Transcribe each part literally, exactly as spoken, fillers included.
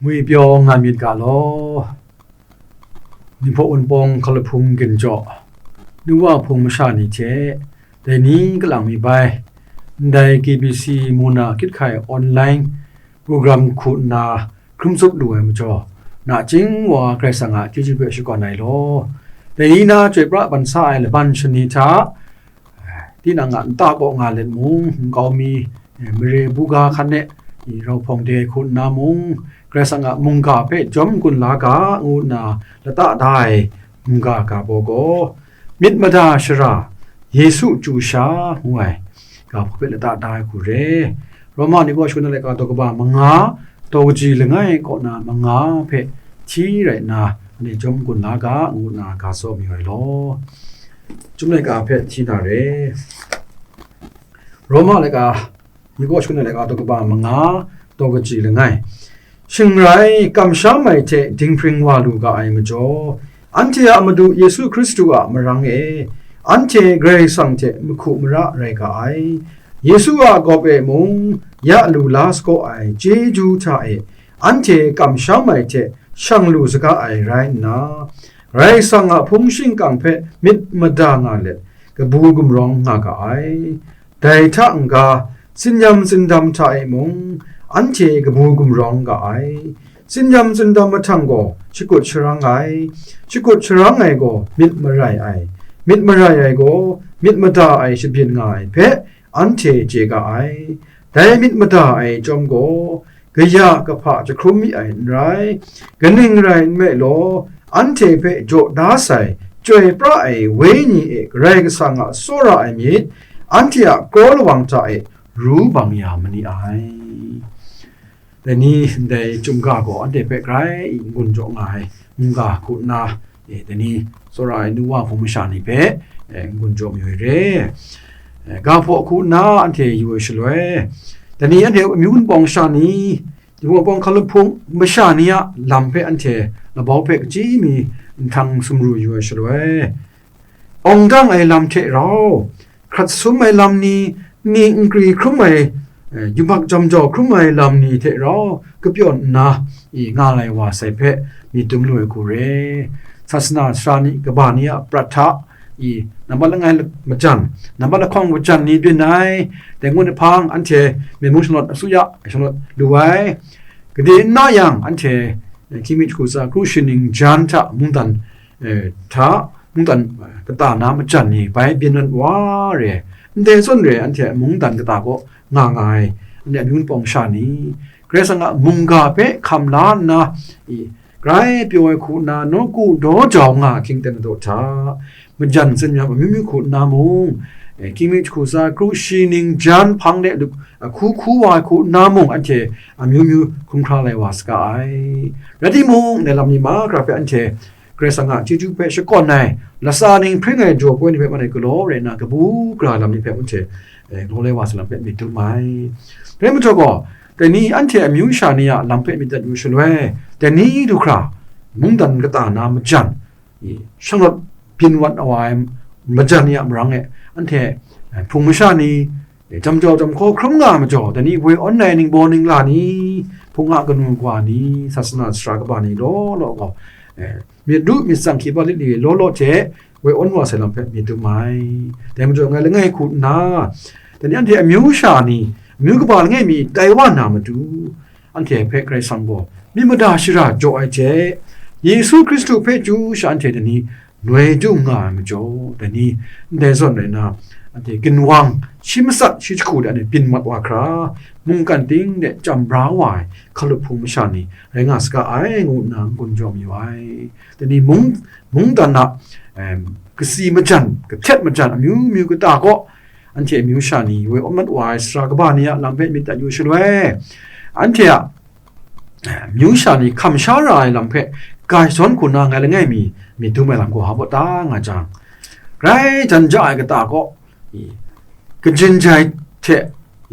Ngwi pyaw nga myit ga law, Ninghpaw Wunpawng hkalaphung ginjaw, nuwa hpung masha ni hte, dai ni kalang mi bai, ndai K B C muna kyit hkai online program hku nna hkrum tsup lu ai majaw, nachying wa Karai Kasang a chyeju hpe shakawn ai law, dai ni na chyoi pra ban sa ai laban shani hta, tinang a nta kaw nga let mung, nkau mi, mare buga hkan e, rau hpawng de hku nna mung, Karai Kasang a mungga hpe jawm gun la ga, ngu nna lata da ai mungga ga baw gaw, myit mada shara, Yesu chyu sha, ngu ai ga hpe lata da ai hku re. Roma ni gaw shakawn ai laika daw kaba manga, daw kaji langai kaw na manga hpe hti rai nna, anhte jawm gun la ga, ngu nna ga tsaw mayu ai law. Chyum laika hpe hti na re. Roma laika, ni gaw shakawn ai laika daw kaba manga, daw kaji langai. Shing rai, kamsham ai hte dinghpring wa lu ga ai majaw, anhte a Madu Yesu Hkristu a marang e, anhte Karai Kasang hte mahku mara rai ga ai. Yesu a gawp e mung, ya lu la sagaw ai chyeju hta e, anhte kamsham ai hte shang lu saga ai rai nna, Karai Kasang a hpung shingkang hpe myit mada nga let, kabu gumrawng nga ga ai. Dai hta n-ga, tsin-yam tsindam hta e mung, anhte kabu gumrawng ga ai. Tsin-yam tsindam mahtang gaw shakut sharang ai, shakut sharang ai gaw myit marai ai, myit marai ai gaw myit mada ai shabyin nga ai hpe anhte chye ga ai. Dai myit mada ai chyawm gaw, kaya kahpa jahkrum mi ai n rai, kaning rai nme law, anhte hpe jaw da sai, chyoi pra ai Wenyi e Karai Kasang a tsawra ai myit, anhte a kraw lawang hta e ru bang ya ma ni ai. Dai ni ndai chyum ga gaw anhte hpe grai n-gun jaw nga ai mungga hku nna, e, dai ni tsawra ai nu wa hpung masha ni hpe, e, n-gun jaw mayu ai re. E, ga hpaw hku nna anhte yu ai shaloi, dai ni anhte amyu wunpawng sha ni, Tinghpaw pawng hkalaphung masha ni a lam hpe anhte labau hpe kachyi mi nhtang sumru yu ai shaloi, awng dang ai lam hte rau, hkrat sum ai lam ni, ni nkri hkrum ai, e, yubak jam jau hkrum ai lam ni hte rau kapyawn nna, i nga lai wa sai hpe myit dum lu ai hku re. Sasana sara ni kaba ni a prat hta, i nambat langai majan, nambat lahkawng majan ni byin ai, dai ngut ai hpang anhte Myen mung shanglawt asu ya, shanglawt lu ai. Gade n na yang, anhte, e, King Mik Hku Tsa Kru Shi Ning Jan hta mungdan, e, hta, mungdan, e, kata na majan ni bai byin mat wa re, ndai zawn re, anhte mungdan kata kaw nga nga ai, anhte amyu wunpawng sha ni, Karai Kasang a mungga hpe hkam la nna, i, grai pyaw ai hku nna, nawku daw jau nga hkying ten daw hta, majan tsin-yam amyu myu hku nna mung, e, King Mik Hku Tsa Kru Shi Ning Jan hpang de lup, a, hku hku wa ai hku nna mung, anhte amyu myu hkrum hkra lai wa saga ai. Rai timung, ndai lam ni mahkra hpe anhte Karai Kasang a chyeju hpe shakawn ai, latsa ning hpring ai jaw poi ni hpe man ai galaw rai nna, kabu gara lam ni hpe anhte, e, galaw lai wa sai lam hpe myit dum ai. Dai majaw gaw, dai ni anhte amyu sha ni a lam hpe myit dat yu shaloi, dai ni du hkra, mungdan kata na majan, i, shanglawt byin wat wa ai majan ni a marang e, anhte, e, hpung masha ni, e, jam jau jam hkaw hkrum nga ai majaw, dai ni woi awn ai ningbaw ningla ni, hpung a kanu kaba ni, sasana sara kaba ni law law gaw, e, myit ru myit tsang hkyi pa lit li law law hte, woi awn wa sai lam hpe myit dum ai. Dai majaw, ngai langai hku nna, dai ni anhte amyu sha ni, amyu kaba langai mi tai wa na matu, anhte hpe Karai Kasang gaw myit mada shara jaw ai hte, Yesu Hkristu hpe chyu sha anhte dai ni noi dung nga ai majaw, dai ni ndai zawn rai nna, anhte ginwang shi matsat shi jahku de anhte byin mat wa hkra, mungkan ting de chyam bra wa ai hkalup hpung masha ni rai nga saga ai, ngu nna n-gun jaw mayu ai. Dai ni mung, mungdan a, em, kasi majan, kahtet majan, amyu myu kata kaw, anhte amyu sha ni woi awn mat wa ai sara kaba ni a lam hpe myit dat yu shaloi, anhte a, em, amyu sha ni hkam sha ra ai lam hpe gai shawn hku nna ngai langai mi myit dum ai lam gaw hpa baw ta nga jang, grai jan ja ai kata kaw, i, kajin jai hte,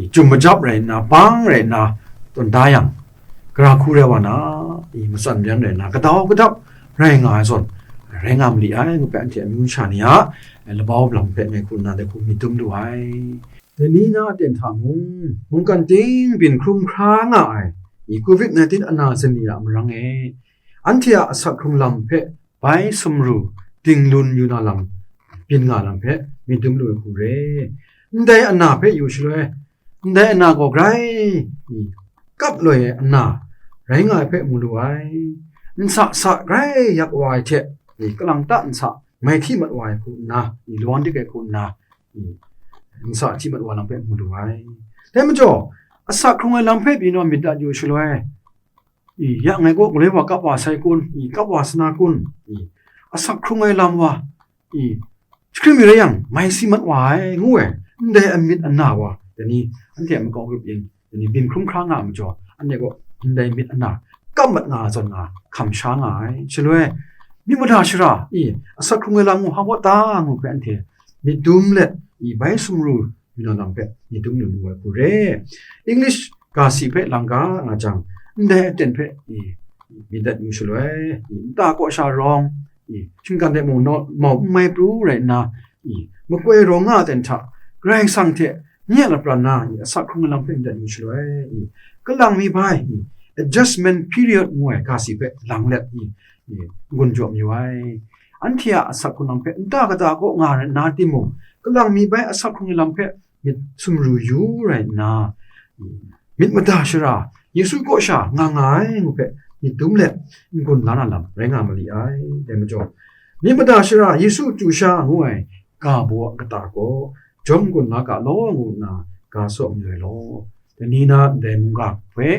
i, jum majap rai nna, bang rai nna, tawn da yang, gara hku rai wa na, i, matsan myan rai nna, kadau kadap rai nga ai zawn, rai nga ma li ai, ngu hpe anhte amyu sha ni a, e, labau lam hpe ngai hku nna dai hku myit dum lu ai. Dai ni na aten hta mung, mungkan ting byin hkrum hkra nga ai, i covid nineteen ana zani a marang e, anhte a asak hkrung lam hpe bai sumru dinglun yu na lam, byin nga lam hpe myit dum lu ai hku re. Ndai ana hpe yu shaloi, ndai ana gaw grai, i, kap loi ai ana rai nga ai hpe mu lu ai. Nsa sa grai yak wa ai hte, i, kalang ta nsa mai hti mat wa ai hku nna, i, lawang dik ai hku nna, i, nsa hti mat wa lam hpe mu lu ai. Dai majaw, asak hkrung ai lam hpe pyi naw myit dat yu shaloi, i, ya ngai kaw galoi wa kap wa sai kun, i, kap wa sa na kun, i, asak hkrung ai lam wa, i, jahkring mi rai yang, mai si mat wa ai, ngu ai, ndai amyit ana wa, dai ni, anhte a makau grup yin, dai ni, byin hkrum hkra nga ai majaw, anhte gaw, ndai myit ana, kam mat nga, zawn nga, hkam sha nga ai. Shaloi, myit mada shara, i, asak hkrung ai lam ngu, hpa ta, ngu hpe anhte, myit dum let, i, bai sumru, yu na lam hpe, myit dum lu lu ai hku re. English ga si hpe lang ga nga jang, ndai aten hpe, i, myit dat yu shaloi, i, nta kaw sha rawng, i, shinggan de mung naw, mau n mai pru rai nna, i, makoi rawng nga aten hta, Karai Kasang hte nye a lapran na, i, asak hkrung ai lam hpe myit dat yu shaloi, i, kalang mi bai, i, adjustment period ngu ai ga si hpe lang let, i, i, n-gun jaw mayu ai. Anhte a asak hkrung lam hpe nta kata kaw nga rai nna timung, kalang mi bai asak hkrung ai lam hpe myit sumru yu rai nna, myit mada shara, Yesu kaw sha nga nga ai ngu hpe myit dum let n-gun la na lam rai nga ma li ai. Dai majaw, myit mada shara Yesu chyu sha ngu ai ga baw a kata gaw jawm n-gun la ga law ngu nna ga saw mayu ai law, dai ni na ndai mungga hpe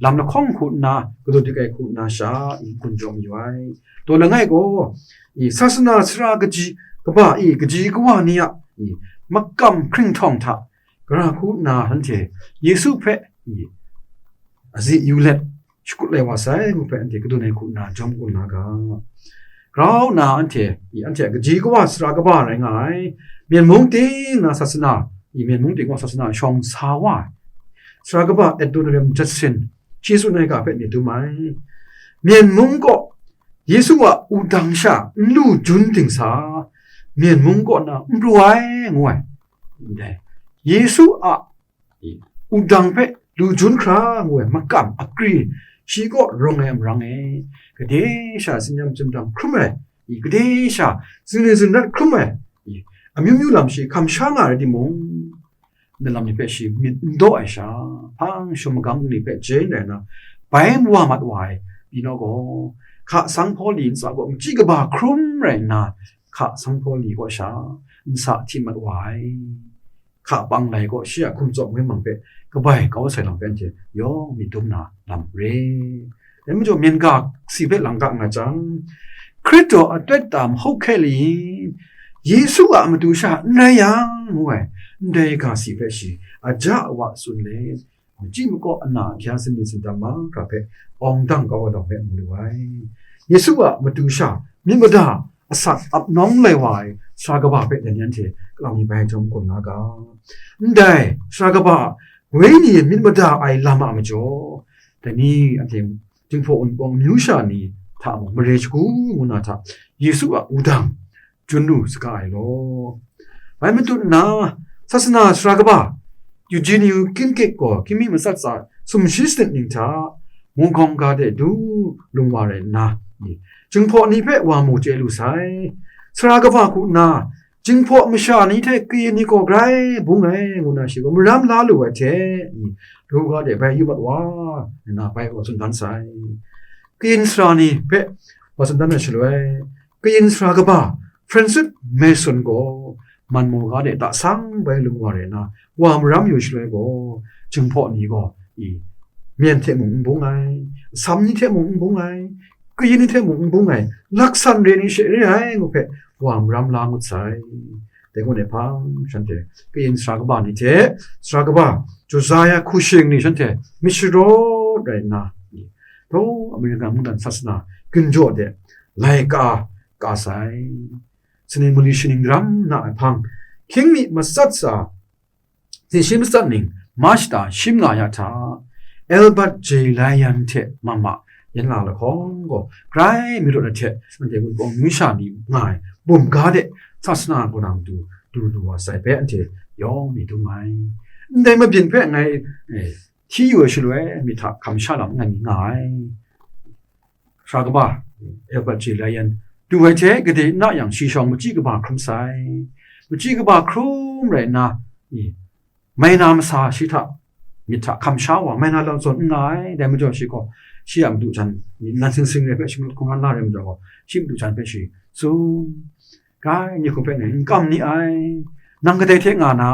lam lahkawng hku nna, kadu dik ai hku nna sha n-gun jaw mayu ai. Taw langai gaw, i, sasana sara kaji kaba, i, kaji kawa ni a, i, makam hkringhtawng hta, gara hku nna anhte Yesu hpe, i, azi yu let, shakut lai wa sai ngu hpe anhte kadun ai hku nna jawm kun nga ga. Grau nna anhte, i, anhte a kaji kawa sara kaba rai nga ai. Myen mung ting na sasana, i, Myen mung ting gaw sasana shawng sa wa ai. Sara kaba Adoniram Judson, shi tsun ai ga hpe myit dum ai. Myen mung gaw Yesu a wudang sha n lu jun dingsa, Myen mung kaw na n pru ai, ngu ai. Ndai, Yesu a wudang hpe lu jun hkra ngu ai makam akri, shi kaw rawng ai marang e, gade sha zinyam zindang hkrum ai, i, gade sha zingri zingrat hkrum ai, i, amyu myu lam shi hkam sha nga ai rai timung, na lam ni hpe shi myit n daw ai sha, hpang shum magam ni hpe chye ndai na, bai mawa mat wa ai, pyi naw gaw, hka sanghpaw li ntsa gaw machyi kaba hkrum rai nna, hka sanghpaw li kaw sha nsa hti mat wa ai. Hka pang lai gaw shi a hkum tsawp ngwi mang hpe kabai kau sai lam hpe anhte yawng myit dum na lam re. Dai majaw, myen ga si hpe lang ga nga jang, Hkristu a tawt ta mahkra hkye li, Yesu a matu sha n rai yang, ngu ai, ndai ga si hpe shi a ja a wa tsun let, machyi makaw ana ahkya sini sindam mahkra hpe awng dang kau ai lam hpe mu lu ai. Yesu a matu sha myit mada asak ap nawng lai wa ai sara kaba hpe dai ni anhte kalang mi bai jawm kun nga ga. Ndai sara kaba a wenyi myit mada ai lam a majaw, dai ni anhte Jinghpaw Wunpawng amyu sha ni hta mung mare shagu ngu na hta Yesu a wudang jun lu saga ai law. Bai matut nna, sasana sara kaba Eugeniu Kincaid gaw hkying mi matsat tsa sumshi sanit ning hta, mungkawng ga de du lung wa rai nna, Jinghpaw ni hpe wa mu chye lu sai. Sara kaba hku nna, Jinghpaw masha ni hte kayin ni gaw grai bung ai, ngu na shi gaw maram la lu ai hte, du ga de bai yu mat wa, nna bai wa tsun dan sai. Kayin sara ni hpe wa tsun dan ai shaloi, kayin sara kaba Francis Mason gaw man maw ga de tasang bai lung wa rai nna, wa maram yu shaloi gaw, Jinghpaw ni gaw, i, myen hte mung n bung ai, asam ni hte mung n bung ai, kayin ni hte mung n bung ai, laksan re ni she re ai ngu hpe wa maram la ngut sai. Dai gaw, hpang shanhte kayin sara kaba ni hte sara kaba Josiah Cushing ni shanhte myit sharawt rai nna, daw Amerika mungdan sasana ginjaw de laika ka sai. Saning mali shaning daram na ai hpang, hkying mi matsat tsa Zingshim matsat ning, March da shim nga ya hta, Albert J. Lyon hte mama yan la lahkawng gaw, grai mi rawt ai hte, anhte Wunpawng amyu sha ni nga ai bum ga de, sasana kaw na matu du lu wa sai hpe anhte yawng myit dum ai. Ndai mabyin hpe ngai, eh, hti yu ai shaloi, myit hta hkam sha lam n nga mi nga ai. Sara kaba, Albert G. Lyon, du ai hte gade n na yang, shi shawng machyi kaba hkrum sai. Machyi kaba hkrum rai nna, i, mai na masa shi hta, myit hta hkam sha wa, mai na lam zawn n nga ai. Dai majaw shi gaw, shi a madu jan, nan sing sing rai hpe, shi hkungran la rai majaw gaw, shi madu jan hpe shi tsun, Kai, nye hkum hpe ngai n kam ni ai. Nang kadai hte nga na,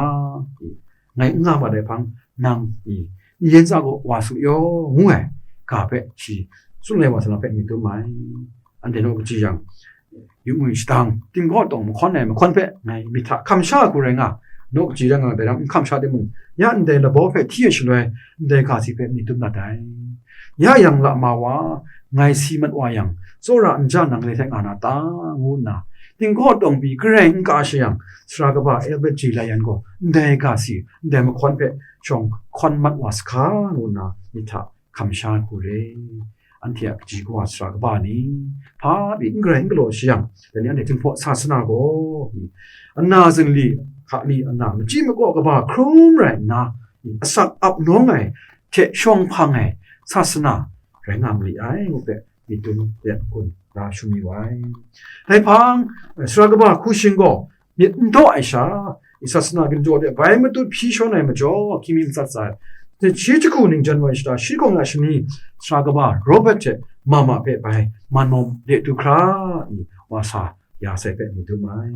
ngai n nga mat ai hpang, nang, i, n yen tsa gaw wa su yaw, ngu ai ga hpe shi tsun ai wa sa na hpe myit dum ai. Anhte naw kaji yang, yu ngwi shadang, tinggaw tawng mahkawn ai mahkawn hpe ngai myit hta hkam sha ai hku rai nga, naw kaji rai nga dai ram n hkam sha timung, ya ndai labaw hpe hti ai shaloi, ndai ga si hpe myit dum na dai. Ya yang lama wa, ngai si mat wa yang, tsawra n ja nang le hte nga na ta, ngu nna, tinggaw tawng pyi garai n ka sha yang, sara kaba Albert G. Lyon gaw ndai ga si, ndai mahkawn hpe shawng hkawn mat wa sa hka, ngu nna myit hta hkam sha ai hku re. Anhte a kaji kawa sara kaba ni, hpa pyi n garai n galaw sha yang, dai ni anhte Jinghpaw sasana gaw, ana zingli, hkali ana machyi makaw kaba hkrum rai nna, asak ap nawng ai hte shawng hpang ai sasana rai nga ma li ai, ngu hpe myit dum let n-gun ra shum yu ai. Dai hpang, sara kaba hku shing gaw myit n daw ai sha, i sasana ginjaw de bai matut hpyi shawn ai majaw, hkying mi matsat tsa ai, shi jahku ningjan wa ai shata, shi hkawng a shani, sara kaba Robert hte mama hpe bai man maw de du hkra, i wa sa ya sai hpe myit dum ai.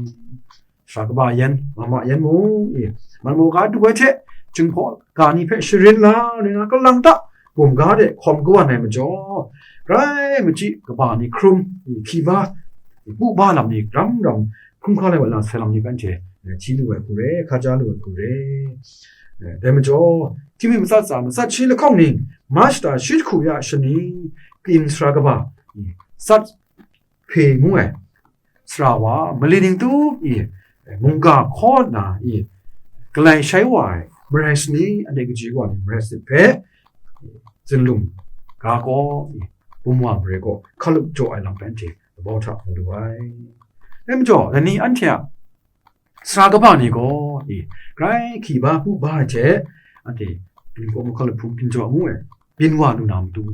Sara kaba yan, mama yan mung, i, man maw ga du ai hte, Jinghpaw ga ni hpe sharin la, rai na, kalang ta, bum ga de hkawm kawan ai majaw, grai machyi kaba ni hkrum, i, hpyi ba, i, pu ba lam ni ram ram hkrum hkra lai wa na sai lam ni hpe anhte, eh, hti lu ai hku re, hkaja lu ai hku re. Eh, dai majaw, hkying mi matsat tsa, matsat shi lahkawng ning, March da shi jahku ya shani, Kayin sara kaba, i, Sat hpe ngu ai sara wa, mali ning tu i, mungga hkaw nna i, galai shai wa ai marai sani, anhte kaji kawa ni marai sanit hpe, zunlum ga gaw i, bum wa mare gaw hkalup jaw ai lam hpe anhte labau hta mu lu ai. Dai majaw, dai ni anhte a sara kaba ni gaw, i, grai hkyi ba, pu ba ai hte, anhte, ning gaw mahkalu hpung ginjaw ngu ai, byin wa lu na matu,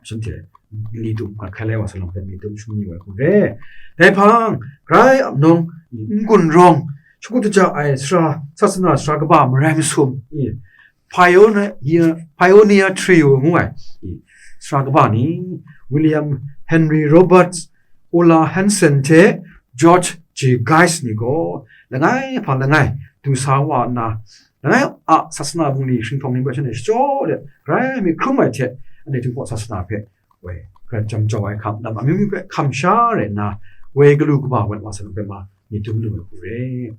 shanhte, nli dum gat hkai lai wa sa lam hpe, myit dum shum yu ai hku re. Dai hpang, grai ap nawng, n-gun rawng, shagu daja ai sara, sasana sara kaba marai masum, i, Pioneer, Pioneer Trio ngu ai, i, sara kaba ni, William Henry Roberts, Ole Hansen hte George J. Geis ni gaw, langai hpa langai du sa wa nna, langai a sasana bungli hringhprawng ni hpe shanhte shachyaw de, grai mi hkrum ai hte, anhte Jinghpaw sasana hpe, woi, grai jam jau ai hkam, lam amyu myu hpe hkam sha rai nna, woi galu kaba wat wa sa lam hpe ma, myit dum lu ai hku re.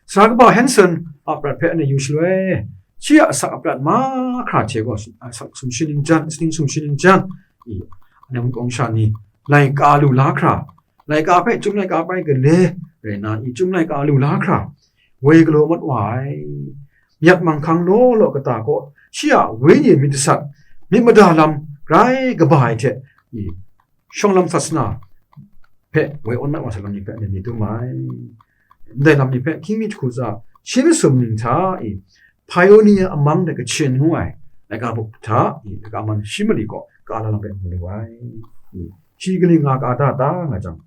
Sara kaba Hansen a prat hpe anhte yu shaloi, shi a asak aprat mahkra hte gaw, asak sumshi ning jan, sining sumshi ning jan, i, anhte Hong Kong sha ni, laika lu la hkra, laika hpe chyum laika bai gale rai nna, i, chyum laika lu la hkra, woi galaw mat wa ai. Myat manghkang law law kata kaw, shi a wenyi myit dasat, myit mada lam grai kaba ai hte, i, shawng lam sasana hpe woi awn mat wa sa lam ni hpe myit dum ai. Ndai lam ni hpe hkying mi jahku tsa, shi masum ning hta i, Pioneer Among the Kachin ngu ai laika bup hta i, laika man shi mali kaw ka la lam hpe mu lu ai. I, shi kaning nga ka da ta nga jang,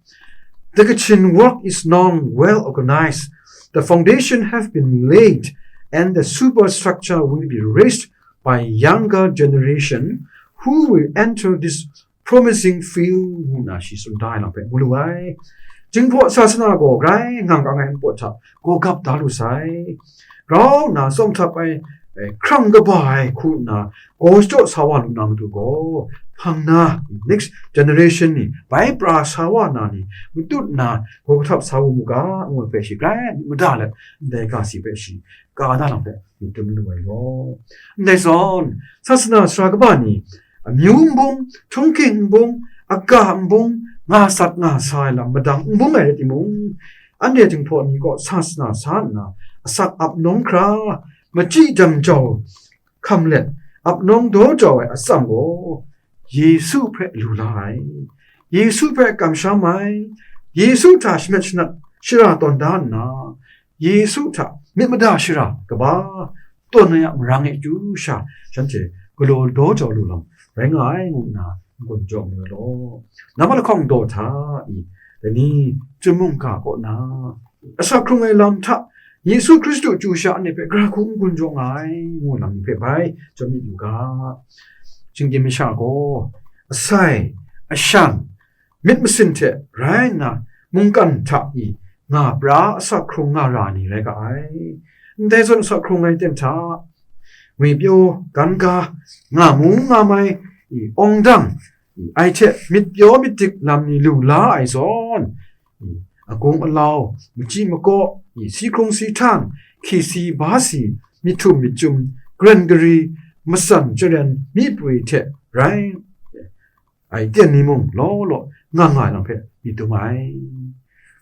the Kachin work is now well organized, the foundation have been laid, and the superstructure will be raised by younger generation who will enter this promising field, ngu nna shi tsun da ai lam hpe mu lu ai. Jinghpaw sasana gaw grai ngang ka ngai npawt hta gaw gap da lu sai. Grau nna tsawm htap ai, eh, hkrang kaba ai hku nna gaw shachyaw sa wa lu na matu gaw, hpang na next generation ni bai pra sa wa na ni matut nna gaw kahtap sa wa mu ga, ngu ai hpe shi grai mada let, ndai ga si hpe shi ka da lam hpe myit dum lu ai gaw. Ndai zawn, sasana sara kaba ni, amyu nbung, htunghking nbung, aga nbung, nga sat nga sa ai lam madang nbung ai rai timung, anhte Jinghpaw ni kaw sasana sa nna, asak ap nawng hkra, machyi dam jau hkam let, ap nawng daw jau ai atsam gaw, Yesu hpe lu la ai, Yesu hpe kamsham ai, Yesu hta shamet shanat shara tawn da nna, Yesu hta myit mada shara kaba tawn ai a marang e chyu sha, shanhte galaw daw jau lu lam rai nga ai ngu nna n-gun jaw mayu law. Nambat lahkawng daw hta i, dai ni, chyum mungga kaw na, asak hkrung ai lam hta Yesu Hkristu chyu sha anhte hpe gara hku n-gun jaw nga ai, ngu lam ni hpe bai jaw myit yu ga. Shinggyim masha gaw asai, ashan, myit masin hte rai nna mungkan hta i nga pra asak hkrung nga ra ni rai ga ai. Ndai zawn asak hkrung ai ten hta, ngwipyaw, ganga, nga mu nga mai, i awng dang, i ai hte myit pyaw myit dik lam ni lu la ai zawn, i agung alau, machyi makaw, i si hkrung si htan, hki si ba si, myit htum myit chyum, garen gari, matsan charen, myi prwi hte rai ai ten ni mung law law nga nga ai lam hpe myit dum ai.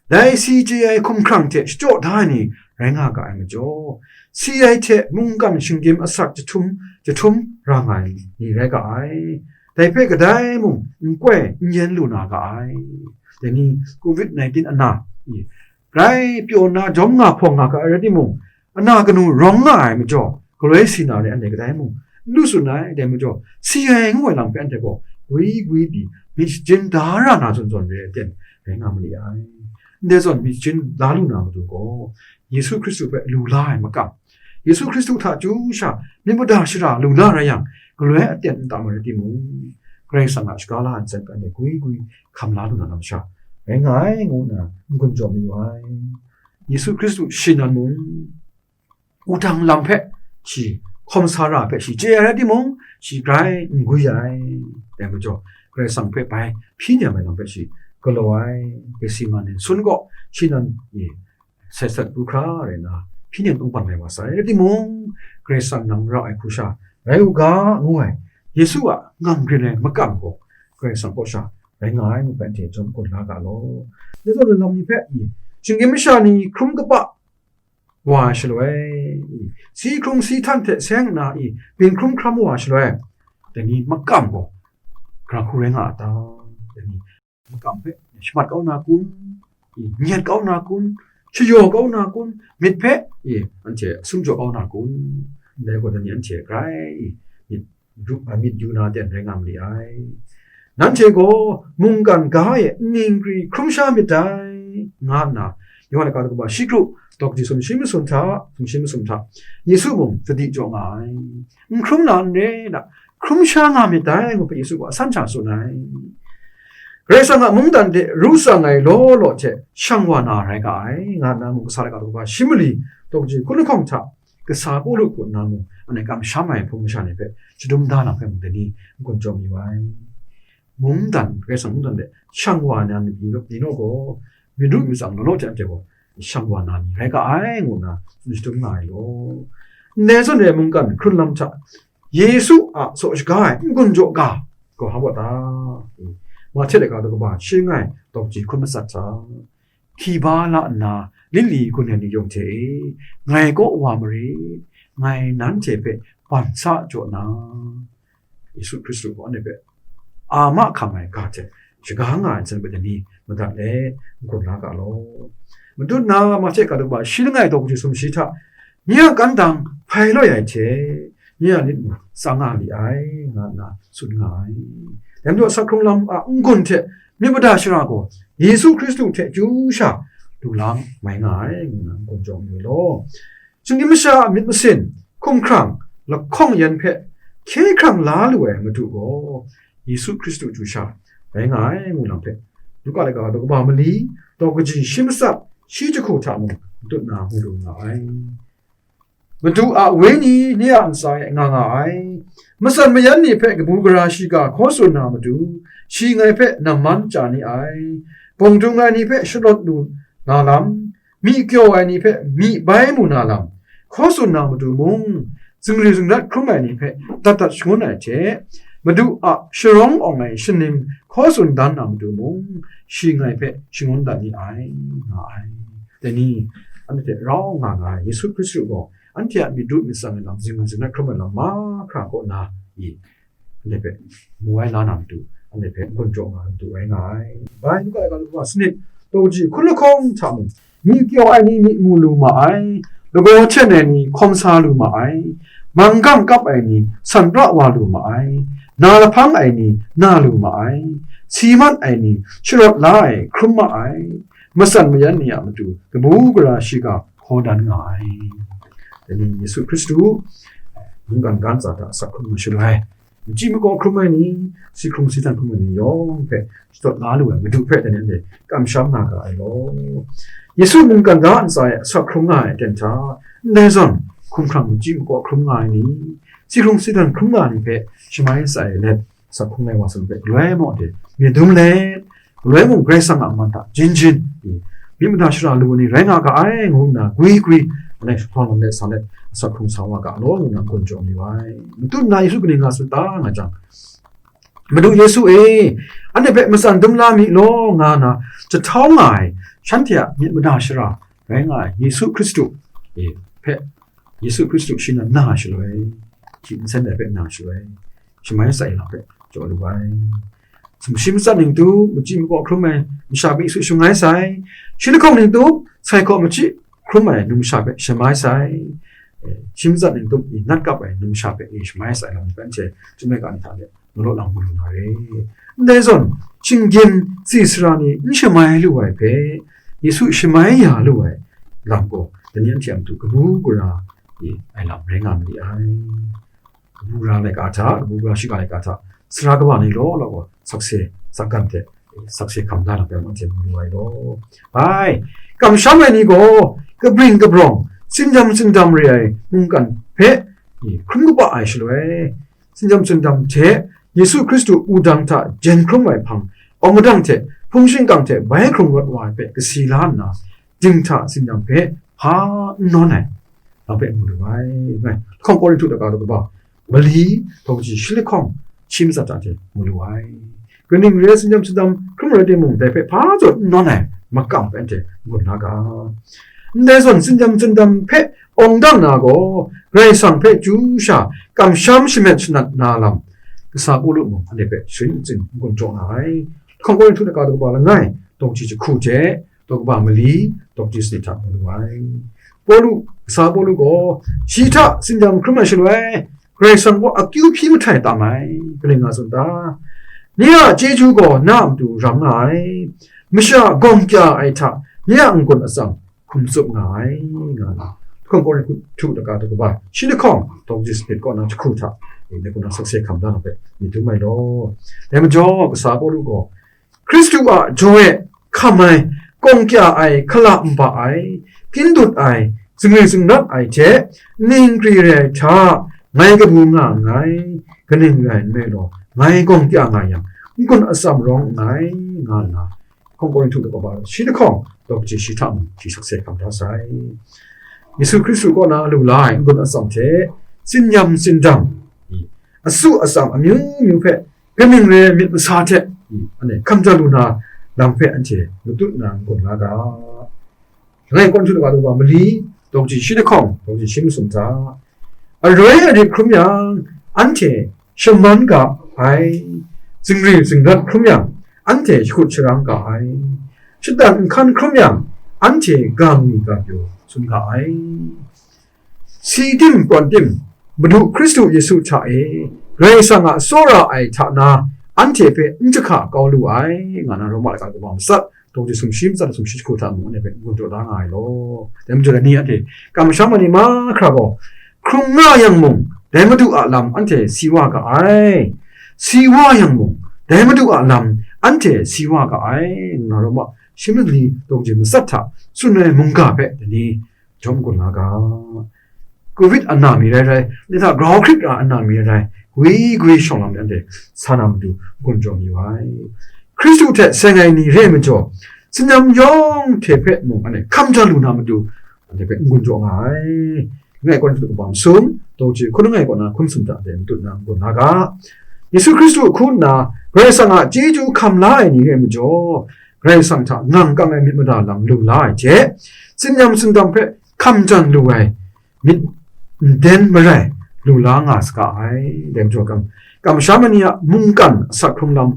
Dai si chye ai hkumhkrang hte shachyaw da ai ni rai nga ga ai majaw, si ai hte mungkan shinggyim asak jahtum jahtum ra nga ai ni rai ga ai. Dai hpe kadai mung n koi n yen lu na ga ai. Dai ni covid nineteen ana, i, grai pyaw nna jawm nga hpawng nga ga ai rai timung, ana kanu rawng nga ai majaw, galoi si na re anhte kadai mung n lu tsun ai. Dai majaw, si ai ngu ai lam hpe anhte gaw gwi gwi pyi myit shajin da ra na zawn zawn re ai ten rai nga ma li ai. Ndai zawn myit shajin da lu na matu gaw, Yesu Hkristu hpe lu la ai makam, Yesu Hkristu hta chyu sha myit mada shara lu na rai yang, galoi aten n tam ai rai timung, Karai Kasang a shaga la ai ntsa hpe anhte gwi gwi hkam la lu na lam sha rai nga ai, ngu nna n-gun jaw mayu ai. Yesu Hkristu shi nan mung, wudang lam hpe shi hkawm sa ra hpe shi chye ai rai timung, shi grai n gwi ai. Dai majaw, Karai Kasang hpe bai hpyi nem ai lam hpe shi galaw ai. Getsemane sun kaw shi nan, i, sat sat pru hkra rai nna, hpyi nem tungpan ai wa sai rai timung, Karai Kasang nang ra ai hku sha rai u ga, ngu ai Yesu a ngang grin ai makam gaw Karai Kasang kaw sha rai nga ai ngu hpe anhte jawm gun la ga law. Dai zawn lam ni hpe, i, shinggyim masha ni hkrum kaba wa ai shaloi, i, si hkrung si htan hte seng nna, i, byin hkrum hkram wa ai shaloi, dai ni makam gaw gara hku rai nga a ta? Dai ni makam hpe shamat kau na kun? I, nyet kau na kun? Shayaw kau na kun? Myit hpe, i, anhte sum jaw kau na kun? Ndai gaw dai ni anhte grai, i, myit rup ai myit yu na ten rai nga ma li ai. Nanhte gaw mungkan ga e nning nkri hkrum sha myit dai, nga nna Yawhan a ga daw kaba shi kru, daw kaji sumshi masum hta, sumshi masum hta, Yesu mung sadi jaw nga ai. N hkrum na n re na, hkrum sha nga myit dai, ngu hpe Yesu gaw asan sha tsun ai. Karai Kasang a mungdan de ru tsang ai law law hte shang wa na rai ga ai, nga nna mung kasa ai ga daw kaba shi mali, daw kaji hkun lahkawng hta, kasa Pawlu hku nna mung, anhte kamsham ai hpung masha ni hpe shadum da na hpe mung dai ni n-gun jaw mayu ai. Mungdan, Karai Kasang mungdan de shang wa na ni, ni naw gaw, myit ru myit tsang law law hte anhte gaw shang wa na ni rai ga ai, ngu nna tsun shadum nga ai law. Ndai zawn re ai mungkan hkrun lam hta, Yesu a tsaw shaga ai n-gun jaw ga, gaw hpa wa ta? Mahte a ga daw kaba shi langai, daw kaji hkun matsat hta, hki ba la nna, lili gun ai ni yawng hte e, ngai kaw wa marit, ngai nanhte hpe ban sa jaw na, Yesu Hkristu gaw anhte hpe a mahkam ai ga hte shaga nga ai nsen hpe dai ni madat let n-gun la ga law. Matut na Mahte ga daw kaba shi langai, daw kaji sumshi hta, nye a kandang hpai loi ai hte, nye a lit mung tsang nga li ai, nga nna tsun nga ai. Dai majaw, asak hkrung lam a n-gun hte myit mada shara gaw Yesu Hkristu hte chyu sha lu la mai nga ai, ngu nna n-gun jaw mayu law. Shinggyim masha a myit masin, hkumhkrang, lahkawng yan hpe hkye hkrang la lu ai Madu gaw Yesu Hkristu chyu sha rai nga ai, ngu lam hpe, Luka laika daw kaba mali, daw kaji shi matsat, shi jahku hta mung matut na mu lu nga ai. Madu a Wenyi ni a ntsa e nga nga ai. Matsan mayan ni hpe kabu gara shiga hkaw tsun na matu, shi ngai hpe namman chya ni ai. Bawng dung ai ni hpe shalawt lu na lam, myi kyaw ai ni hpe myi bai mu na lam, hkaw tsun na matu mung, zingri zingrat hkrum ai ni hpe dat dat shangun ai hte, Madu a sharawng awng ai shaning hkaw tsun dan na matu mung, shi ngai hpe shangun dat ni ai, nga ai. Dai ni, anhte hte rau nga nga ai Yesu Hkristu gaw, anhte a myit ru myit tsang ai lam, zingri zingrat hkrum ai lam mahkra kaw na i, anhte hpe mu ai la na matu, anhte hpe n-gun jaw nga ai matu rai nga ai. Bai Luka laika daw kaba sanit, daw kaji hkun lahkawng hta mung, myi kyaw ai ni myi mu lu ma ai, lagaw hten ai ni hkawm sa lu ma ai, Manggang kap ai ni san pra wa lu ma ai, na lahpang ai ni na lu ma ai, si mat ai ni sharawt la ai hkrum ma ai, matsan mayan ni a matu kabu gara shiga hkaw dan nga ai. Dai ni Yesu Hkristu mungkan ga ntsa hta asak hkrung ai shaloi, machyi makaw hkrum ai ni, si hkrung si dan hkrum ai ni yawng hpe shadawt la lu ai Madu hpe dai ni anhte kamsham nga ga ai law. Yesu mungkan ga ntsa e asak hkrung nga ai aten hta, ndai zawn hkumhkrang machyi makaw hkrum nga ai ni, si hkrung si dan hkrum nga ai ni hpe shamai sa ai let, asak hkrung ai wa sa hpe galoi mung de myit dum let, galoi mung Karai Kasang a man hta jin jin myit mada shara lu ai ni rai nga ga ai, ngu nna gwi gwi, anhte shahtawng lam let sa let, asak hkrung sa wa ga law, ngu nna n-gun jaw mayu ai. Matu nna Yesu kaning nga tsun ta nga jang, Madu Yesu e, anhte hpe matsan dum la mi law, nga nna jahtau nga ai, shanhte a myit mada shara rai nga ai Yesu Hkristu e, hpe, Yesu Hkristu shi nan na shaloi, shi nsen ai hpe na shaloi, shamai sa ai lam hpe jaw lu ai. Sumshi matsat ning tu, machyi makaw hkrum ai masha hpe Yesu shangai sai. Shi lahkawng ning tu, sai hkaw machyi hkrum ai numsha hpe shamai sai. Shi matsat ning tu, i nat kap ai numsha hpe i shamai sai lam hpe anhte chyum ai ga ni hta de, malaw lang mu lu na re. Ndai zawn, shinggyim tsi sara ni n shamai lu ai hpe, Yesu shamai ya lu ai lam gaw, dai ni anhte a matu kabu gara ai lam rai nga ma li ai. Kabu gara laika hta, kabu gara shiga laika hta, sara kaba ni law law gaw, sakse, sakgan hte, sakse hkam da na pyaw anhte mu lu ai law. Bai, kamsham ai ni gaw, kabring kabrawng, tsindam tsindam re ai mungkan hpe, hkrum kaba ai shaloi, tsindam tsindam hte Yesu Hkristu wudang hta jen hkrum ai hpang, awng madang hte, hpung shingkang hte bai hkrung rawt wa ai hpe kasi la nna, dinghta tsindam hpe hpa n nawn ai, lam hpe mu lu ai, ngai. Lahkawng Korinhtu daga daw kaba mali, daw kaji shi lahkawng shi matsat hta hte mu lu ai. Kaning re ai, tsindam tsindam hkrum rai timung, dai hpe hpa zawn n nawn ai makam hpe anhte n-gun na ga. Ndai zawn, tsindam tsindam hpe awng dang na gaw, Karai Kasang hpe chyu sha kamsham shamet shanat na lam, kasa Pawlu mung anhte hpe sharin shatsing n-gun jaw na ai. Lahkawng Korinhtu daga daw kaba langai, daw kaji jahku hte, daw kaba mali, daw kaji sanit hta mu lu ai. Pawlu, kasa Pawlu gaw, shi hta tsindam hkrum ai shaloi, Karai Kasang gaw akyu hpyi mahtai tam ai, kaning nga tsun ta? Nye a chyeju gaw na a matu ram nga ai, masha gawng kya ai hta nye a n-gun atsam hkum tsup nga ai, nga na, lahkawng Korinhtu daga daw kaba shi lahkawng, daw kaji sanit kaw na jahku hta, dai kaw na sakse hkam da na hpe myit dum ai law. Dai majaw, kasa Pawlu gaw, Hkristu a jaw e hkam ai, gawng kya ai, hkala nba ai, kyin dut ai, zingri zingrat ai hte, ning kri re ai hta, ngai kabu nga nngai, kaning rai nme law, ngai gawng kya nga yang, n-gun atsam rawng nngai, nga nna, lahkawng Korinhtu daw kaba shi lahkawng, daw kaji shi hta mung, shi sakse hkam da sai. Yesu Hkristu kaw na lu la ai n-gun atsam hte, tsinyam tsindam, asu atsam amyu myu hpe, kaning re ai myit masa hte, anhte hkam jaw lu na lam hpe anhte matut na n-gun nga ga. Langai Korinhtu daga daw kaba mali, daw kaji shi lahkawng, daw kaji shi masum hta, aroi arit hkrum yang, anhte shaman ga ai, zingri zingrat hkrum yang, anhte shakut sharang ga ai, shatan nhkan hkrum yang, anhte ga ngwi ga pyaw sun ga ai. Si tim prawn tim, Madu Hkristu Yesu hta e, Karai Kasang a tsawra ai hta na, anhte hpe n jahka kau lu ai, nga na Roma daga daw kaba matsat, daw kaji sumshi matsat, sumshi jahku hta mung anhte hpe n-gun jaw da nga ai law. Dai majaw, dai ni anhte kamsham ai ni mahkra gaw, hkrung nga yang mung, dai Madu a lam anhte si wa ga ai, si wa yang mung, dai Madu a lam anhte si wa ga ai, nga na Roma shi mali, daw kaji matsat hta tsun ai mungga hpe dai ni jawm gun nga ga. Covid a na mi rai rai, ni hta grau hkrit ra a na mi rai rai, gwi gwi shawng lam de anhte sa na matu gun jaw mayu ai. Hkristu hte seng ai ni re ai majaw, tsinam yawng hte hpe mung anhte hkam jaw lu na matu, anhte hpe n-gun jaw nga ai. Langai Korinhtu daw kaba masum, daw kaji hkun langai kaw na hkun sum hta anhte matut na n-gun nga ga. Yesu Hkristu hku nna Karai Kasang a chyeju hkam la ai ni re ai majaw, Karai Kasang hta ngang kang ai myit mada lam lung la ai hte, tsinam tsindam hpe hkam jan lu ai myit nden marai lu la nga saga ai. Dai majaw, kam, kamsham ai ni a mungkan asak hkrung lam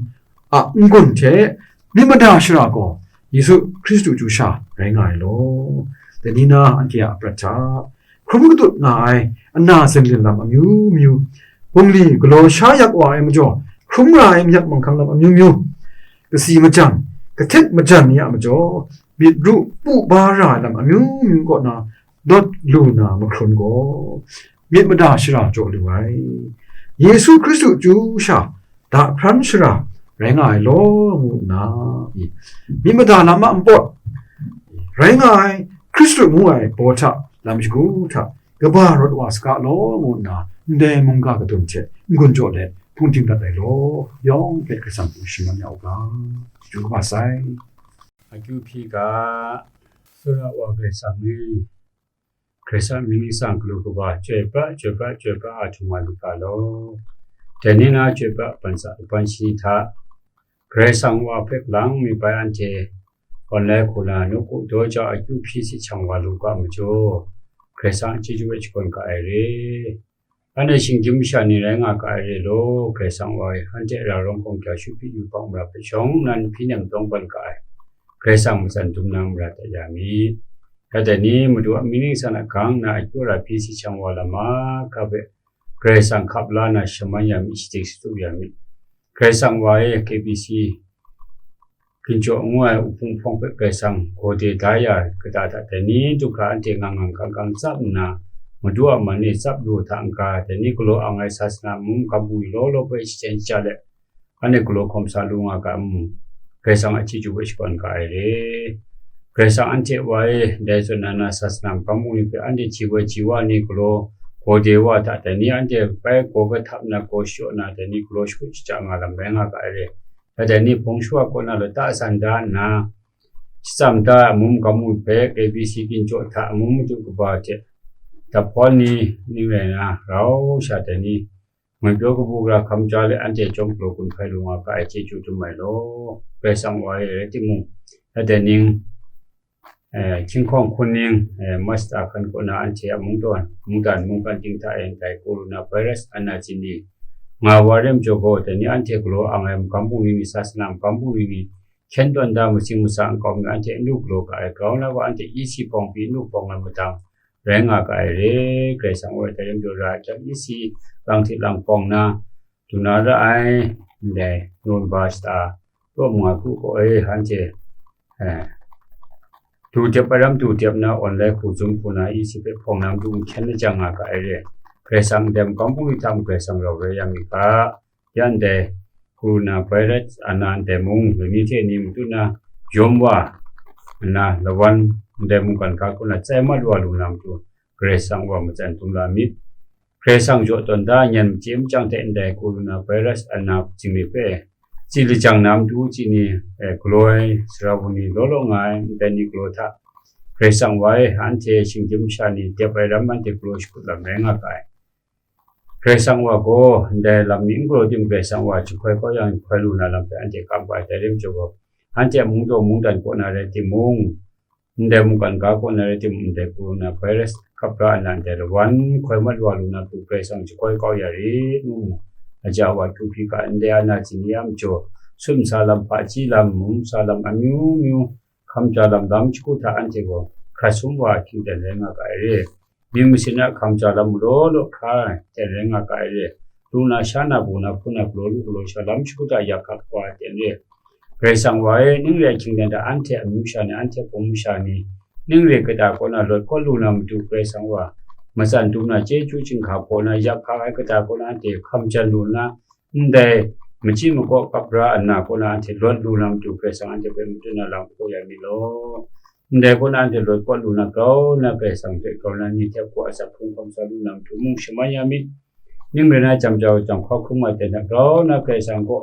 a n-gun hte myit mada shara gaw Yesu Hkristu chyu sha rai nga ai law. Dai ni na anhte a aprat hta, hkrum katut nga ai ana zinlin lam amyu myu, bungli galaw sha yak wa ai majaw, hkrum ra ai mayat manghkang lam amyu myu, kasi majan, kahtet majan ni a majaw, myit ru pu ba ra ai lam amyu myu kaw na dawt lu na mahkrun gaw, myit mada shara jaw lu ai. Yesu Hkristu chyu sha, dahpran shara rai nga ai law, ngu nna, myit mada lam a npawt rai nga ai Hkristu ngu ai baw hta, lam shagu hta, kaba rawt wa saga law, ngu nna, ndai mungga kadun hte n-gun jaw let hpung ting dat ai law, yawng hpe Karai Kasang hpe shaman ya u ga, chyeju kaba sai. Akyu hpyi ga, Sara wa Karai Kasang e, Karai Kasang mying ningsang galu kaba, chyoi pra, chyoi pra, chyoi pra a htum wa lu ga law. Dai ni na chyoi pra ban sa, ban shani hta, Karai Kasang wa hpe lang mi bai anhte, online hku na nawku daw jau akyu hpyi si shang wa lu ga majaw, Karai Kasang chyeju hpe shakawn ga ai re. Anhte shinggyim masha ni rai nga ga ai re law, Karai Kasang wa e, anhte ra rawng kawng ja shu hpyi yu hpang mara hpe shawng nnan hpyi nem dawng ban ga ai, Karai Kasang matsan dum na mara dat ya mi. Dai ni, Madu a mying ningsang a gang na akyu ara hpyi si shang wa lam mahkra hpe, Karai Kasang hkap la na shaman ya mi, shadik shadu ya mi. Karai Kasang wa e, K B C ginjaw ngu ai uhpung hpawng hpe Karai Kasang gaw de da ya kata hta, dai ni du hkra anhte ngang ngang gang gang tsap nna, Madu a man e tsap lu hta n-ga, dai ni galaw ang ai sasana mung gamu law law hpe shaten shaja let, anhte galaw hkawm sa lu nga ga mu, Karai Kasang a chyeju hpe shakawn ga ai re. Karai Kasang anhte wa e, dai zawn na na sasana gamu ni hpe anhte ji wa ji wa ni galaw gaw de wa hta, dai ni anhte bai gaw kahtap na gaw shaw na, dai ni galaw shakut shaja nga lam rai nga ga ai re. Dai ni hpung shawa kaw na lata san da nna, shatsam da ai mung gamu hpe K B C ginjaw hta mung madu kaba hte dap hkawn ni ning rai na rau sha dai ni, ngwi pyaw kabu gara hkam ja let anhte chyawm galaw gun hpai lu nga ga ai chyeju dum ai law. Karai Kasang wa e rai timung, dai ning, eh, hkying hkawng hkun ning, eh, March hta hkan kaw na anhte a mungdawn, mungdan, mungkan ting hta e ndai corona virus ana chini nga wa rem jaw gaw, dai ni anhte galaw ang ai magam bungli ni, sasana magam bungli ni, hkyen tawn da masing masa nkau mi anhte n lu galaw ga ai, grau na gaw anhte E C hpawng pyi n lu hpawng ai madang rai nga ga ai re. Karai Kasang wa e dai rim jaw ra ai hkyang E C lang hte lang hpawng na, du na ra ai, ndai, November shata, Raw mung ai hku gaw e, anhte, eh, du dep ai ram du dep na, online hku zum hku na, E C hpe hpawng na matu n hkyen na jang nga ga ai re. Karai Kasang ndai magam bungli hta mung Karai Kasang rau rai ya mi ga, ya ndai, corona virus ana ndai mung, lani hte ni matu na, yawm wa, nna, lawan, ndai mungkan ga hku na, tsai mat wa lu na matu, Karai Kasang wa matsan dum la myit. Karai Kasang jaw tawn da nyan machye machyang hte ndai corona virus ana chingli hpe, tsi lajang na matu chini, eh, galaw ai sara wa ni law law nga ai, ndai ni galaw hta, Karai Kasang wa e, anhte shinggyim masha ni dep ai ram anhte galaw shakut lam rai nga ga ai. Karai Kasang wa gaw, ndai lam ni n galaw tim Karai Kasang wa jahkoi kau yang jahkoi lu na lam hpe anhte kam ga ai, dai rim jaw gaw, anhte a mungdaw mungdan kaw na rai timung, ndai mungkan ga kaw na rai timung, ndai corona virus kapra ana ndai lawan hkoi mat wa lu na matu Karai Kasang jahkoi kau ya rit ngu mu. Aja wa kyu hpyi ga ndai ana chini a majaw, sum sa lam, hpaji lam, mung sa lam amyu myu, hkam ja lam lam shagu hta anhte gaw hkrat sum wa hkying ten rai nga ga ai re. Mying masin a hkam ja lam law law hkra ten rai nga ga ai re. Lu na sha na, bu na hpu na, galaw lu galaw sha lam shagu hta yak hkak wa ten re. Karai Kasang wa e, ning re ai hkying dan hta anhte amyu sha ni, anhte hpung masha ni, ning re kata kaw na lawt kawt lu na matu Karai Kasang wa, matsan dum na chyeju chyinghka hpaw na, yak hkak ai kata kaw na anhte hkam jan lu nna, ndai machyi makaw kapra ana kaw na anhte lawt lu na matu Karai Kasang anhte hpe matu na lang hpaw ya mi law. Ndai kaw na anhte lawt kawt lu na grau na Karai Kasang hte grau na ni hte hpaw asak hkrung hkawm sa lu na matu mung shaman ya mi. Ning rai na jam jau jam hkau hkrung ai ten hta grau na Karai Kasang kaw,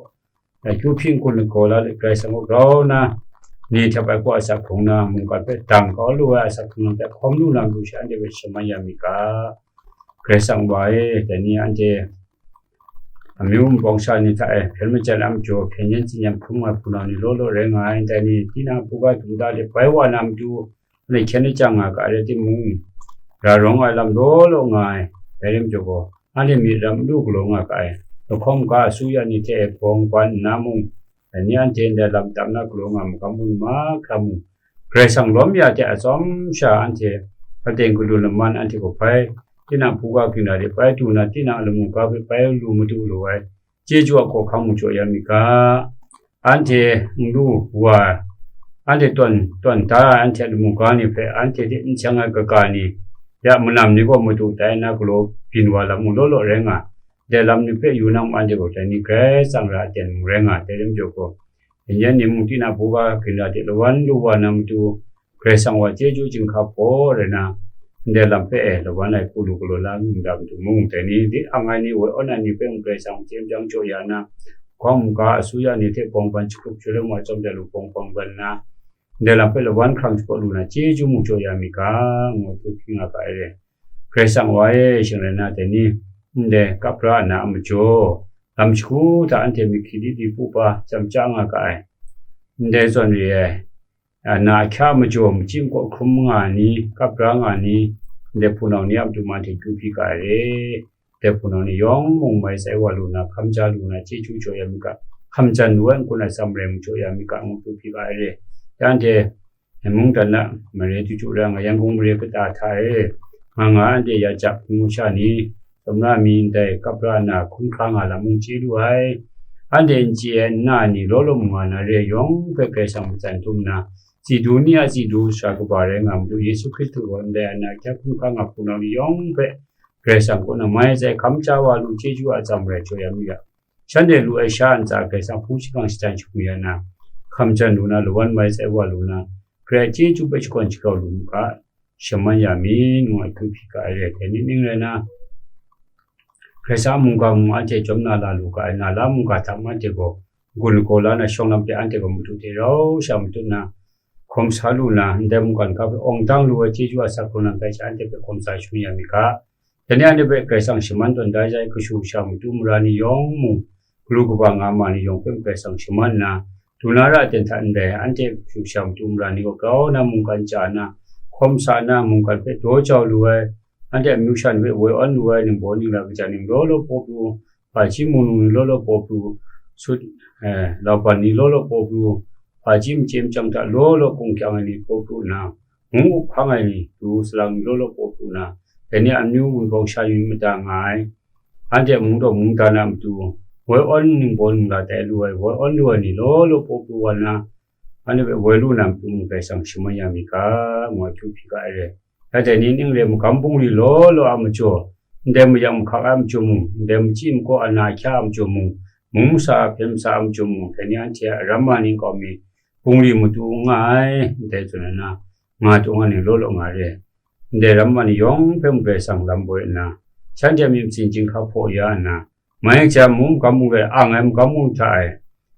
eh, kyu hpyi n-gun lagaw la let Karai Kasang kaw grau na, ni hte bai kaw asak hkrung na, mungkan hpe dang kau lu ai asak hkrung na hpe hkawm lu na matu sha anhte hpe shaman ya mi ga. Karai Kasang wa e, dai ni anhte amyu npawng sha ni hta e hpyen majan a majaw, hpyen yen tsin yan hkrum ai hpunau ni law law rai nga ai, dai ni tinang hpu ga dum da let bai wa na matu, anhte hkyen lajang nga ga ai rai timung, ra rawng ai lam law law nga ai, dai rim jaw gaw, anhte myit ram n lu galaw nga ga ai, lahkawng ga asuya ni hte e bawng ban nna mung, dai ni anhte ndai lam tam na galaw nga magam bungli mahkra mung, Karai Kasang lawm ya hte atsawm sha anhte aten galaw laman anhte gaw bai, tinang buga ginra de bai du na, tinang lamu ga hpe bai lu madu lu ai, chyeju a hkawhkam mung jaw ya mi ga. Anhte n lu wa, anhte tawn, tawn da ai anhte a lamu ga ni hpe, anhte hte n seng ai kaga ni, ya manam ni gaw madu tai na galaw byin wa lam mung law law rai nga, dai lam ni hpe yu nang anhte gaw dai ni grai tsang ra aten mung rai nga, dai lam jaw gaw, yan ni mung tinang buga ginra de lawan lu wa na matu, Karai Kasang wa chyeju jinghka hpaw rai na, ndai lam hpe e lawan ai hku lu galaw la mi ndai matu mung, dai ni di ang ai ni, woi awn ai ni hpe mung Karai Kasang chye myang jaw ya na, hkawng mungga asuya ni hte bawng ban shakrup shalom wa chyawm dat lu bawng bawng ban na, ndai lam hpe lawan hkrang shapraw lu na, chyeju mung jaw ya mi ga, ngu hku hpyi nga ga ai re. Karai Kasang wa e, shing rai na, dai ni ndai kapra na a majaw, lam shagu hta anhte myit hkri di di pu pa chyam chya nga ga ai. Ndai zawn re ai, a, na ahkya majaw, machyi makaw hkrum nga ai ni, kapra nga ai ni, ndai hpunau ni a matu ma hte kyu hpyi ga ai re. Ndai hpunau ni yawng mung mai tsai wa lu na, hkam ja lu na, chyeju jaw ya mi ga, hkam jan lu ai n-gun atsam rai mung jaw ya mi ga, ngu hpyi ga ai re. Ya anhte mungdan na mare chyu chyu ra nga, Yangon mare kata hta e nga nga anhte ya jap hpung sha ni, tamra mi ndai kapra na hkrum hkra nga lam mung chye lu ai. Anhte n chye ai nna ni law law mung nga na re ai yawng hpe Karai Kasang matsan dum nna, Sidu ni a Sidu sara kaba rai nga Madu Yesu Hkristu gaw ndai ana ahkya hkrum hkra nga hpunau ni yawng hpe Karai Kasang kaw na mai tsai hkam ja wa lu chyeju a atsam rai jaw ya mi ga. Shanhte lu ai sha ntsa Karai Kasang hpung shingkang shatan shangun ya na, hkam jan lu na, lawan mai tsai wa lu na, Karai a chyeju hpe shakawn shagrau lu mu ga, shaman ya mi, ngu ai hku hpyi ga ai re ai. Dai ni ning rai na, Karai Kasang a mungga mung anhte chyawm na la lu ga ai, na la mungga hta mung anhte gaw, n-gun lagaw la na shawng lam hte anhte gaw madu hte rau sha matut na, hkawm sa lu na, ndai mungkan ga hpe awng dang lu ai chyeju a asak hkrung lam hpe sha anhte hpe hkawm sa shangun ya mi ga. Dai ni anhte hpe Karai Kasang shaman tawn da ai, kashu kasha matu mara ni yawng mung, galu kaba nga ma ni yawng hpe mung Karai Kasang shaman nna, du na ra aten hta ndai, anhte kashu kasha matu mara ni gaw grau na mungkan chya na, hkawm sa na, mungkan hpe daw jau lu ai, anhte amyu sha ni hpe woi awn lu ai, ningbaw ningla kaja ning law law pawp lu, hpaji mung nung ni law law pawp lu, sut, eh, lauban ni law law pawp lu, hpaji machye machyang hta law law kung kyang ai ni pawp lu nna, mung up hkang ai ni, du salang ni law law pawp lu nna, dai ni a amyu wunpawng sha ni mada nga ai, anhte a mungdaw mungdan a matu, woi awn ningbaw ningla tai lu ai, woi awn lu ai ni law law pawp lu wa nna, anhte hpe woi lu na matu mung Karai Kasang shaman ya mi ga, ngu ai hku hpyi ga ai re. Rai dai ni ning re ai magam bungli law law a majaw, ndai mayam mahkak ai majaw mung, ndai machyi makaw ana ahkya a majaw mung, mung masa a hpyen masa a majaw mung, dai ni anhte a aram ma ni nkau mi bungli matu n nga ai, ndai zawn na, nga taw nga ning law law nga re. Ndai aram ma ni yawng hpe mung Karai Kasang lam boi nna, shanhte a myit masin jinghka hpaw ya nna, mai jam mung magam bungli ang ai magam bungli hta e,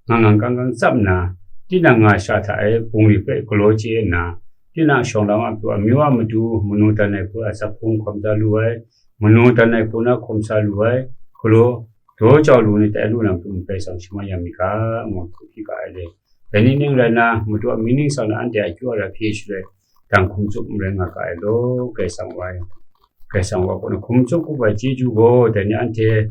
ngang ngang kang kang tsap nna, tinang nga sha hta e bungli hpe galaw chye nna, tinang shawng lam a matu, amyu a matu, manu dan ai hku a asak hkrung hkawm da lu ai, manu dan ai hku na hkawm sa lu ai, galaw daw jau lu ni tai lu na matu mung Karai Kasang shaman ya mi ga, ngu hku hpyi ga ai le. Dai ni ning rai nna, Madu a mying ningsang na anhte a akyu ara hpyi shaloi, dang hkum tsup n rai nga ga ai law, Karai Kasang wa, Karai Kasang wa kaw na hkum tsup hku ai chyeju gaw, dai ni anhte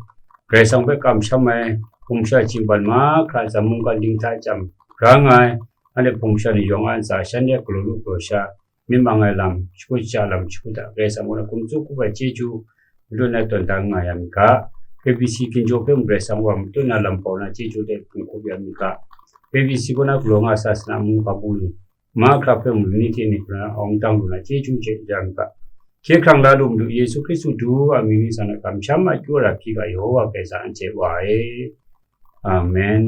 Karai Kasang hpe kamsham ai, hpung masha jingban mahkra, atsam mungkan ding hta chyam ra nga ai, anhte hpung masha ni yawng a ntsa, shanhte galaw lu galaw sha, myit mang ai lam, shakut shaja lam, shakut hta Karai Kasang kaw na hkum tsup hku ai chyeju, Madu na tawn da nga ya mi ga, K B C ginjaw hpe mung Karai Kasang wa Madu na lam bau na chyeju hte hkum hkup ya mi ga, K B C kaw na galaw nga ai sasana mungkan bungli mahkra hpe mung ni hte ni hkra awng dang lu na chyeju hte ya mi ga, hkye hkrang la lu Madu Yesu Hkristu du a mying ningsang na kamsham a akyu ara hpyi ga Yehowa Karai Kasang anhte wa e. Amen.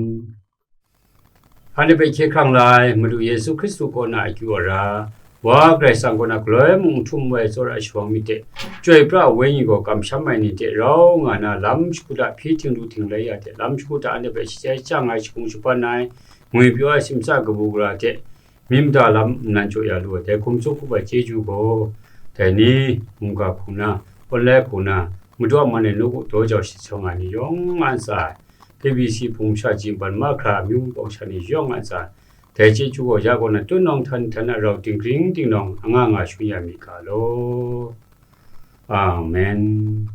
Anhte hpe hkye hkrang la ai Madu Yesu Hkristu kaw na akyu ara, Wa Karai Kasang kaw na galoi mung htum woi tsawra shabawng myit hte, Chyoi pra ai Wenyi gaw kamsham ai ni hte rau nga na lam shakut hta hpyi htinglu htinglai ya hte, lam shakut hta anhte hpe shachye shachang ai, shagung shapan ai, ngwipyaw ai, simsa kabu gara hte, myit mada lam nnan jaw ya lu ai, dai hkum tsup hku ai chyeju gaw, dai ni mungga hku na, awn lai hku na, Madu a man e nawku daw jau shi sawng ai ni yawng a ntsa, K B C hpung masha jingban mahkra, amyu wunpawng sha ni yawng a ntsa, dai chyeju gaw ya kaw na tut nawng htan htan a rau dinggring dingnawng anga nga shangun ya mi ga law. Amen.